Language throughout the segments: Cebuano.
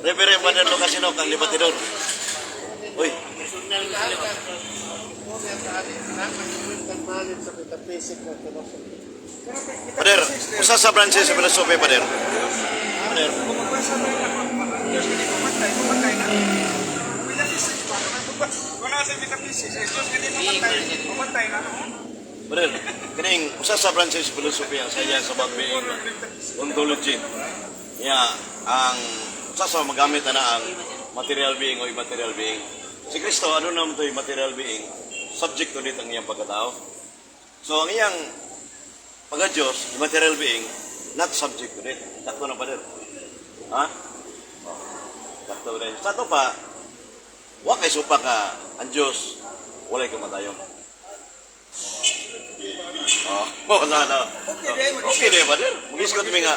Reverend Father Lucas Enoch, ang debatidor. Uy, Sa metaphysics ng philosophy. Father, usa sa branches sa philosophy, Father. Father, Kung magbasa tayo na, ang Diyos hindi mamatay, mamatay na. Metaphysics ba? Wala sa metaphysics. Ang Diyos hindi mamatay, mamatay na. Father, kining usa sa branches sa philosophy ang science about being, ontology. Ya, ang usa sa magamit na ang material being o immaterial being. Si Kristo, ano naman to material being? Subject to it ang iyang pagkatao. So, ang iyang pagka-Diyos, immaterial being, not subject to it. Sakto na, Father. Ha? Oh. Sakto rin. Sa ato pa, wa kay supa ka ang Diyos, walay kamatayon. Oh, na na. Okay din, Father. Mag-isgot mi nga,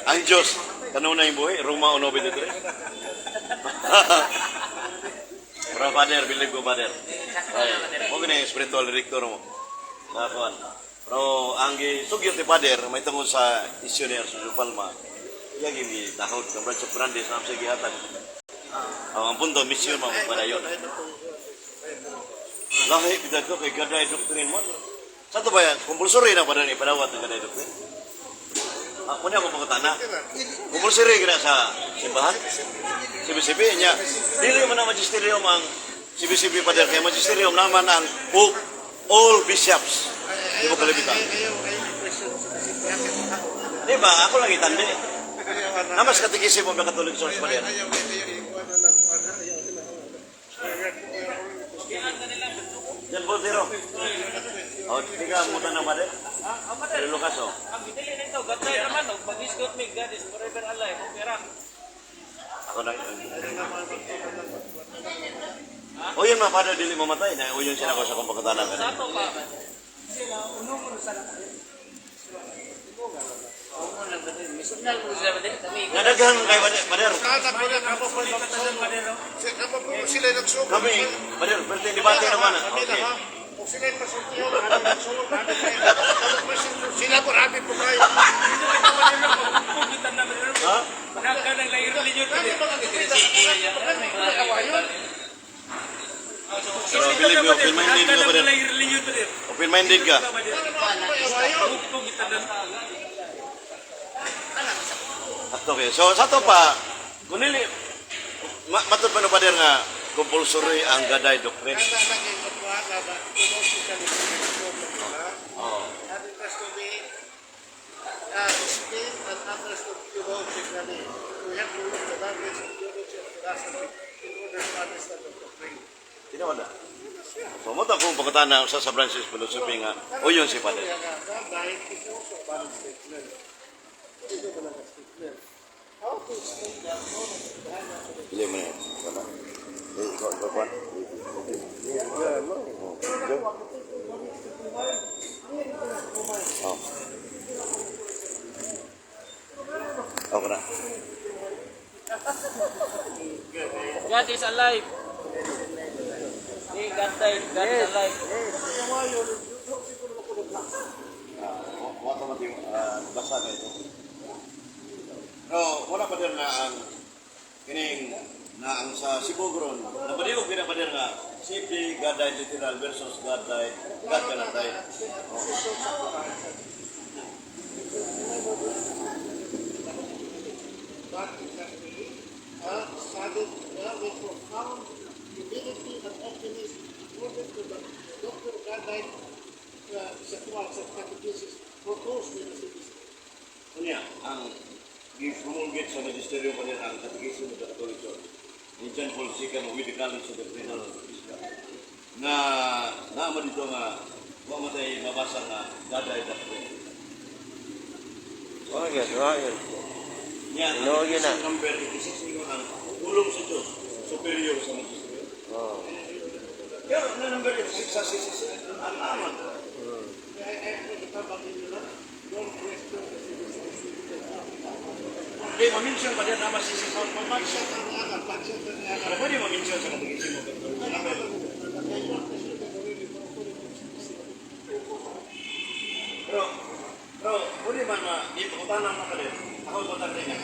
ang Diyos, kanunay buhi, Roma 1:23. Pero Father, believe ko, Father. Ay, mo gani spiritual director mo. Nakakuan. Pero ang gisugyot ni Father, may tungod sa issue ni Arsenio Palma, iya gini tahod ng Branch of Brandes na sa gihatag. Oh, ang punto, mission mo magpadayon. Lahi bitaw ko kay God died doctrine mo. Sa to ba yan? Compulsory na pa rin ipadawat ng God died doctrine? Ah, muna ako pangutana. Compulsory gina sa simbahan? CBCP niya. Dili man ang magisterium ang CBCP pa kay magisterium naman ang Pope, all bishops. Di mo kalibitan. Ayaw, ayaw, question sa kasi. Di ba? Ako lang itandi. Namas katikisimo ng Catholic Church pa rin. Ayaw, ayaw, ayaw, ayaw, John Paul Zero. Oh, di ka mo tanang pa rin? Pero Lucas, oh. Ang gidili nito, God died naman, og pag-isgot mi, God is forever alive. Okay ra. Ako na. O yun mga father, dili mamatay na. O yun siya ako sa kong pagkatana. Sa ato pa, Nga daghan kay father. Sila nagsugo. Kami, father, perti debate naman. Ah. Kami na, Okay. ha? Kung sila yung masultihan, kami nagsugo, kami kayo. Sila po, rami po kayo. Ha? Nagkanang lahi religion pa Kami din. mga kapita, kami mga kawayon. Pero believe me, open-minded ka, father. Lahi religion pa din. Open-minded ka. Hugpong itanan. Sakto kayo. So, sa to pa, kung nili, matod pa no, father, nga compulsory ang God died doctrine. Kaya naging matuwa na ba, philosophically, Oo. and it has to be explained and understood theologically. We have to use the language of theology and philosophy in order to understand the doctrine. Tinawa na. So, mo ta kung pagkatana sa branches philosophy nga, o yun si father. Kaya nga, dahil is also a valid statement. Ito ba lang a statement? How to explain that? No, Dili mo na yan. Wala. Eh, ikaw, ikaw, Juan. Oh, Oh. Okay na. God is alive. Di, God died. God is alive. Wa ka mati basa na ito. Pero wala pa din na ang kining na ang sa Cebu gron. Nabaliw gina pa din nga simply God died literal versus God died, God cannot die. Oh. But it has to be studied with profound humility and openness according to the Dr. God died sa kuwan sa catechesis proposed by the CBC. Unya, ang gi-promulgate sa magisterium pa din ang Catechism of the Catholic Church ni John Paul II with the College of Doctrinal Bishop na naamo dito nga wa mo tay mabasa nga God died doctrine. Oh, yes, right. Niya, ang Tinuod yun na. number 86 ingon ang pulong sa Diyos superior sa magisterium. Oh. Pero na number 86 sa CCC, ang aman. Don't question the CBC. Di, ma-mention pa din naman CCC. Pag-shut ang anak, pag-shut ang anak. Pero pwede ma-mention sa Catechism of the Catholic Church. Number Pero, pwede man ma, ipakutanan mo ka din. Ako ikutan din niya.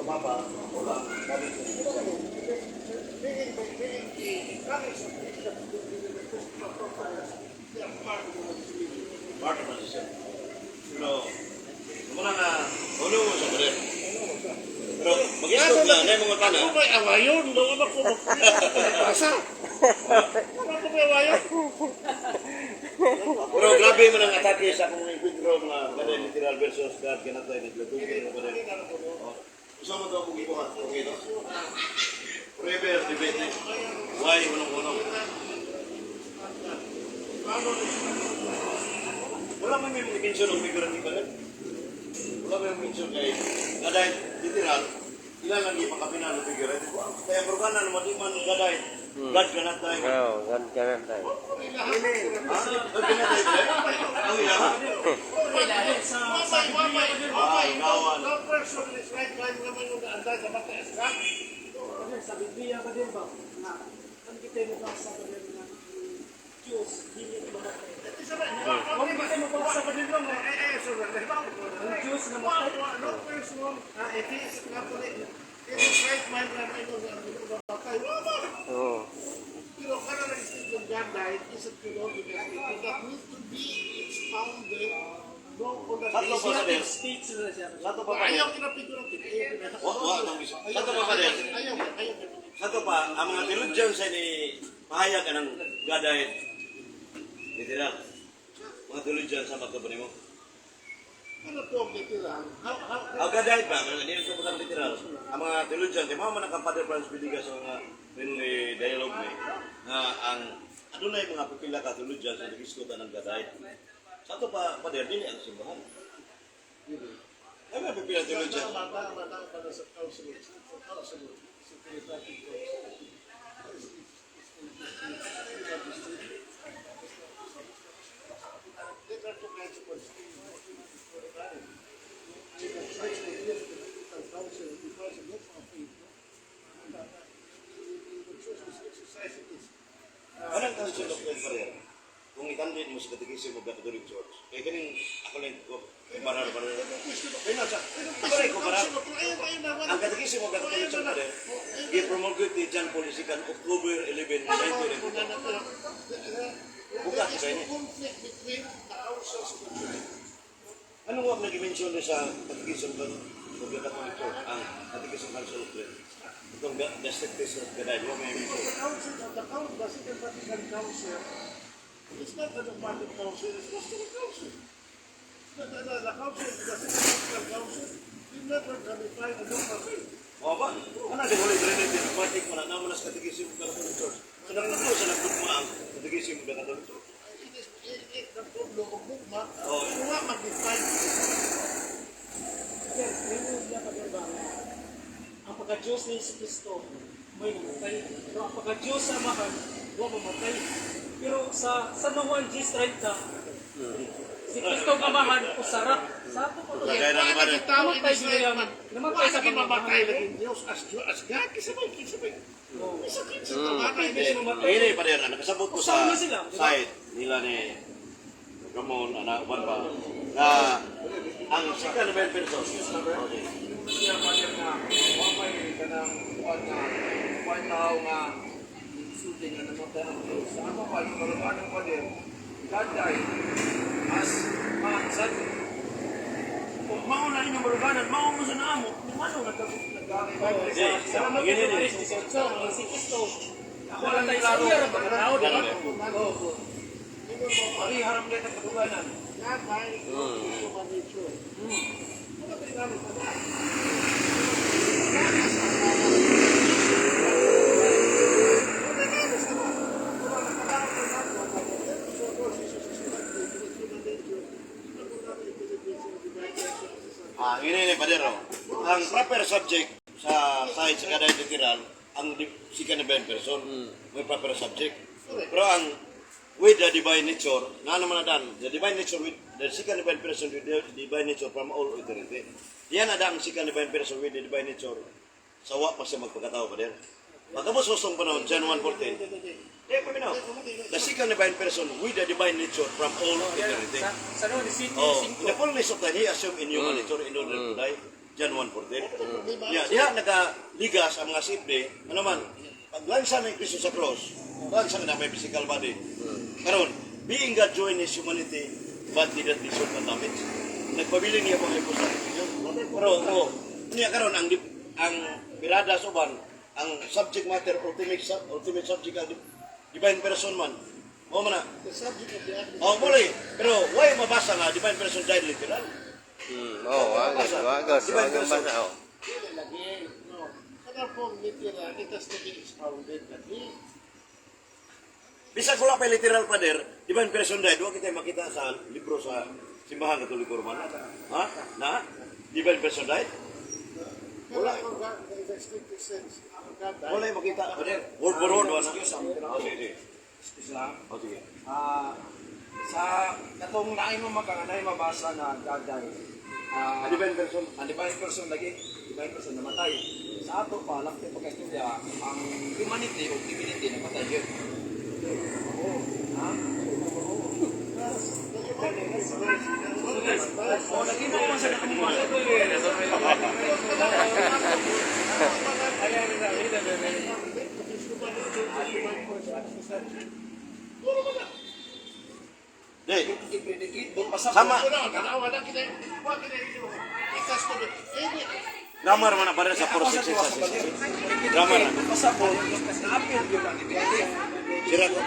Papa o ang Catholic Church itself. Being the parish of bishop to be the Christian conference, they are part of the religion. Part of the system. Pero, muna na, ulo mo sa brother. Pero, mag-istorya na, na yung mga tana. Ako may awayon, doon ako magbasa. Ako may awayon. Pero grabe man ang atake sa akong enkwentro mga ganay literal versus God kanatay naglatugin mo brother. Oh. Gusto mo ito akong ibuhat? Okay, no? Forever debate eh. Why unong-unong? Wala man may mention og figurative ba? Wala may mention kay nga dahil literal, ilan lang ipakapina ng figurative. Kaya Morgana naman di man gaday. God cannot die. Oh, God cannot die. Ha? God cannot die ba? Ang ilaha. Wamay, wamay, wamay. Ah, gawan. No person in his right mind naman yung naanday sa mata is God. Kasi sa Biblia ba din ba, na ang kita mo ba sa ba din na Diyos, dili mamatay. Huwag kita mo ba sa ba din ba nga Eh, eh, sorry. ang Diyos namatay? No person, if he is Catholic, in his right mind naman yung namatay. Wamay. Oh. Pero characteristic of God died is a theological statement that needs to be expounded no on the Tatlo pa basis. sa din. States na siya. Sa to pa pa Ayaw kinapigurative. Ayaw kinapigurative. Wa nang bisa. Sa to pa pa din. Ayaw, ayaw. Sa to pa ang mga theologians sa ni pahayag anang God died. Literal. Mga theologians sa magkaban nimo. Ano to ang literal? How, Ang God died ba? Mga hindi ko literal. Ang mga theologians, di mo man ang Father Francis Villegas sa mga friendly dialogue ni na ang adunay mga pipila ka theologians na nag-iskutan ng God died. Sa to pa, Father, dili ang simbahan. Ay, mga pipila theologians. Tama, tama, tama na sa council, sa council, sa Theocratic Council. There are two kinds of The church will give the council because of the faith. The church is exercising its Anong council of Trent, Father? Kung itandin mo sa Catechism of the Catholic Church, kaya kaning ako lang ko, kumpara para. Pare, kumpara. Ang Catechism of the Catholic Church, Father, gi-promulgate ni John Paul II October 11, 1992. Bukas There is kayo no ni. conflict between the councils of the church. Anong wag nag-mention na sa Catechism of the Catholic Church? Ang Catechism Council of Trent. Itong the strictest of the wa may mention. The council of the council, the Second Vatican Council, it's not a dogmatic council, it's pastoral council. The council, the Second Vatican Council, did not ratify the dogma faith. O ba? Ano di Holy Trinity, dogmatic man na naman sa Catechism of the Catholic Church. So nagtudlo sa nagdugma ang Catechism of the Catholic Church. It is, it, the problem of dogma, Oh. wa mag-define. Sir, ngayon niya pa din ba nga ang pagka-Diyos ni Yesu Kristo may namatay. Pero ang pagka-Diyos sa Amahan, wa mamatay. Pero sa San Juan 10:30, si Kristo ang Amahan usara. Sa ato pa to. Kaya na naman eh. Tao in Namatay his sila right yan. mind. Namatay Wa sa lagi mamatay pamamahay. lagi Diyos as God, kinsa may, kinsa may. Kinsa kinsa tawana Hindi siya mamatay. Ini pa rin, nakasabot ko sa Usama sila, di ba? side nila ni Ramon, anak uban pa, na ang second event person. Okay. Siya pa nga wa may kanang kuan nga kuan tao nga sulti nga namatay ang Diyos. Sa ano pa yung malubanan pa din, God died as man sad. Kung mao na inyong malubanan, mao mo sa naamo, kung ano Hindi, gini ni. Si Kristo, namatay sa iya ra pagkatao, di ba? Oo. Pariharam din ang kaduganan. God died is human nature. Wala pa rin namin pa. Ah, gini ni Padero. Ang proper subject sa side sa kada literal, ang second event person, may proper subject. Pero ang with the divine nature, na naman na dan, the divine nature with the second divine person with the divine nature from all eternity. Diyan ada ang second divine person with the divine nature sa wa pa siya magpagkatao pa din. Pagkabos sa panahon, John 1:14, di pa minaw. The second divine person with the divine nature from all eternity. Sa San Juan 17:5. Oh, in the fullness of time, he assumed in human nature in order to die. John 1:14. Yeah, diha nakaligas ang mga simple, ano man, paglansa ni Kristo sa cross, lansa na may physical body. Karon, being God joined his humanity, but did not deserve the damage. Nagpabili niya pang hypostatic. Pero, oh, niya karon ang birada sa uban, ang subject matter, ultimate subject ang divine person man. O man na. The subject of the act. Oh, muli. Pero why mabasa nga divine person died literal? Oh, wagos, wagos, wagos basa oh. Dili lagi. No. Kana pong literal, it has to be expounded lagi. Bisag wala pa literal, Pader, divine person died, wa kita makita sa libro sa Simbahan Katoliko Romana. Ha? Na? Divine person died? Wala. In the strict sense, ang God died. Wala yung makita, Pader. Word for word, wala. Excuse ang Oh, sige, sige. Excuse lang. Oh, sige. Ah, sa katong naay mo makanganay mabasa na God died. Ah, Ang divine person. Ang divine person lagi, divine person namatay. Sa ato pa, lakto pagkaistorya, ang humanity o divinity namatay yun. Oo. Ha? Oo, lagi mo man sa nakamuha. Di, I-predicate, doon pa sa Sama. Wala, tanawa lang kita. Wa kita. It has to be. Any grammar man na, Pader, sa 466. Grammar na. Doon pa sa na-appeal yun ang divinity. Sira ko.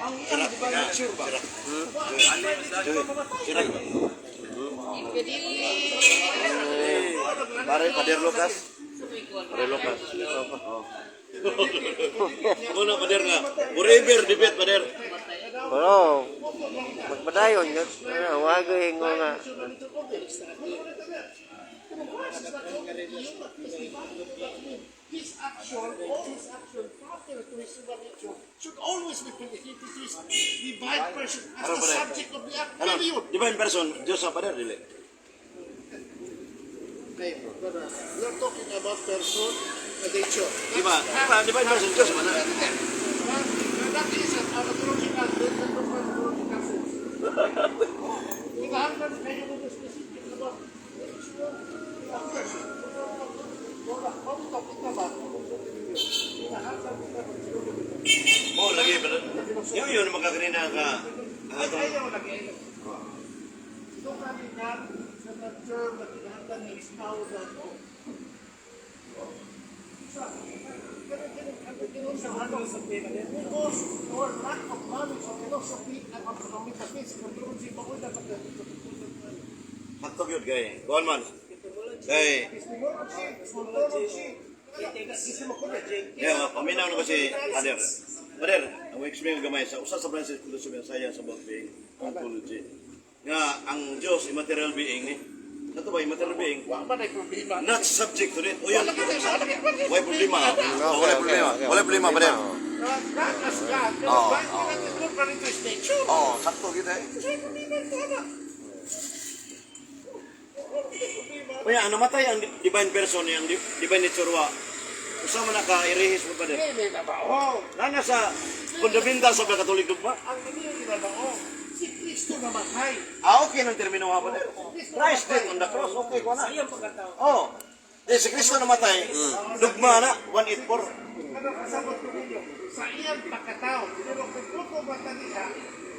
Ang iyang divine nature ba? Sira. Sira ko. Pare, Pader Lucas. Pader Lucas. Oh. Muna, Pader nga. Forever debate, Pader. Pero magpadayon yun. Ano, wagoy ngo nga. His action, all his action, proper to his human nature, should always be predicated to his divine person as Ano the ba rin? subject of the act. Ano, Period. divine person, Diyos sa Pader, dili. Okay, brother, we are talking about person and nature. Di ba? Di ba? Divine person, Diyos man na. That is an ontological, ontological sense. Kinahanglan kayo mo specific about nature of person. Wala, kung topic na ba? Kinahanglan kita mag-siguro. Oh, lagi, Pader. Yung yun, magkakanina ka. Ang Ay, atong ayaw lagi. Ito kami na sa term na kinahanglan ni expound na ito. Sa, because our lack of knowledge of philosophy and of metaphysics, ontology, mao'y dapat Sakto yun, kay. Kuhan man. Kay, epistemology, ontology, yeah, paminaw na ko si Pader. Pader, ang explain ko gamay sa usa sa Francis philosophy ang science about being, ontology. Nga, ang Diyos, immaterial being, eh. Sa ba, immaterial being, Wa man ay problema. not subject to it. O yun, Wala kita, wala kita. wala problema. Okay, Wala problema. okay. Wala problema, Pader. God as God, pero Oo, bakit natin doon pa rin to his nature? Oo, sakto kita eh. Kasi problema ito, anak. Kaya, ang namatay ang divine person, ang divine nature wa. Usa man na ka, irehis mo, Pader. Dili na ba? Oh, Nana sa fundamentals of the Catholic dogma. ang dili na ba? Oh, si Kristo namatay. Ah, okay ng termino nga, Pader. Christ death on the cross, okay ko na. Sayang pagkatao. Oh. Di, si Kristo namatay, dugma na, 184. Ano kasabot ko ninyo? Sa iyang pagkatao, pero kung puto ba niya,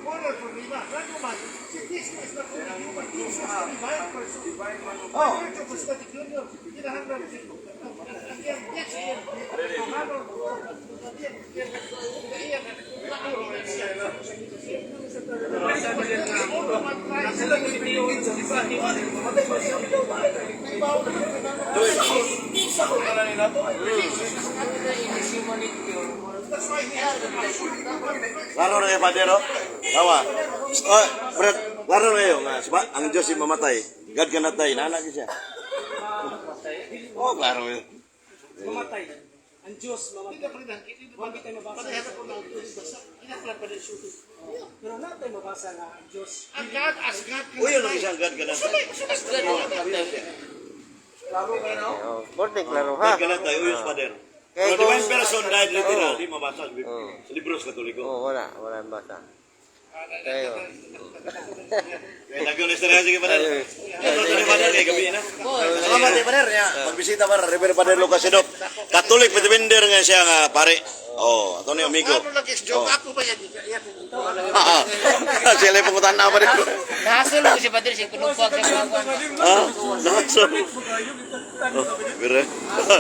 wala problema. Lalo man, si Kristo is not only human, he is also divine person. Divine man of Oh. Church of Hypostatic Union, kinahanglan si ang iyang next year, ang iyang Sila i-predicate sa divine. Mamatay ba siya? Sa ko na nila to. That's why he has the Laro na kayo, Padero. Tawa. Oh, Brad, laro na kayo. Nga, siba, ang Diyos ay mamatay. God cannot die. Nana siya. Oh, klaro yun. Mamatay. Ang Diyos mamatay. Huwag tayo mabasa. Pero na tayo mabasa nga ang Diyos. Ang God as God O yun ang isang God cannot die. Klaro ka na. Oh, korte klaro ha. God cannot die. O yun, Pader. Kaya Pero divine kung- person died literal. Oo. Di mabasa sa libros Katoliko. Oh, wala, wala ang basa. Tayo. Nagulong istorya, sige, Father. Ito ni Father kay gabi na. Salamat eh, Father. Ya, magbisita para Reverend Father Lucas Sidop. Catholic defender nga siya nga pare. Oh, ato ni amigo. Ano lang is joke Oh. ako ba yan? Yan. Sila yung pangutan na pa rin. Nahasol mo si Padre, si kunugpag sa kagwan. Ha? Nakaso. Oh, pero. Ito.